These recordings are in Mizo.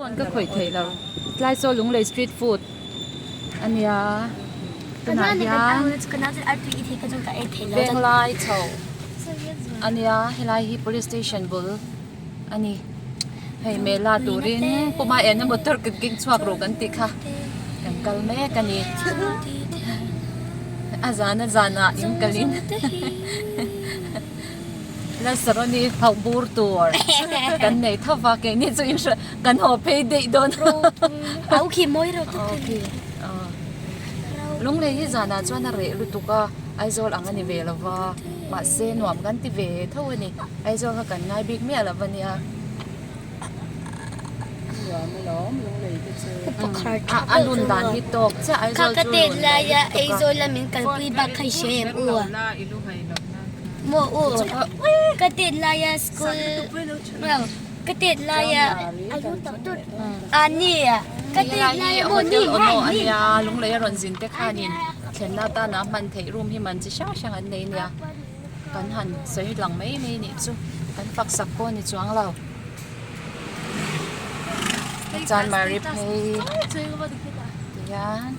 Phone ka khawih theih lo. Tlai saw Lunglei street food a nia. Tunah hian Venglai chho a nia helai hi police station bul a ni. Hei mela turin puma ena motor kan keng chhuak rawh kan tih kha kan kal mek a ni. A zan a zanah in kalin Lalsaroni hauh bur tur kan nei tho va keini chu in hre kan haw phei daih dawn Au khi mawi reuh tak khi Lunglei hi zanah chuan a reh lutuk a Aizawl ang a ni ve lo va mahse nuam kan ti ve tho a ni Aizawl kha kan ngai bik miah lo va nia A lun dan hi tawk chiah Aizawl chu lun leh lutuk a. Aizawl a min kalpui bak kha i hre em u a? Maw u ka tet laia school ka tet laia a ni ka tet laia maw ni a nia Lunglei a rawn zin te khanin thlenna atana hman theih room hi man chi hrang hrang an nei nia. Kan han sawi lang mai mai nih chu kan fak sak pawh a ni chuang lo chanmari phei tihian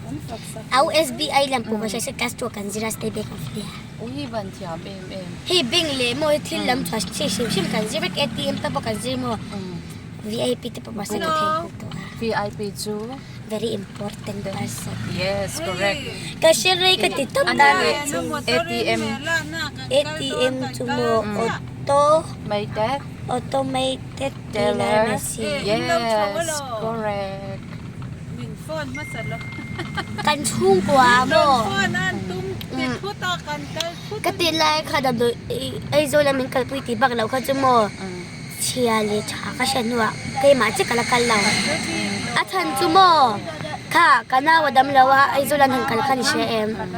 Au SBI lam pawh ka hria se class two kan zir a state bank of India ui van thiam em em hei bank leh maw thil lam chhuah chi hrim hrim kan zir vek ATM te pawh kan zir maw VIP te pawh mahse ka thei nghal tawh a VIP chu very important person yes correct ka hre rei ka ti tawp ta ATM ATM chu maw auto mated automated teller machine yes correct kan chhungkua maw ka ti lai kha damdawi Aizawl a min kalpui tih bak loh kha chu maw Chhia leh tha ka hriat hnuah keimah chiah ka la kal lo. A chhan chu maw kha ka nau a dam lo a Aizawl an han kal kha ni hria em?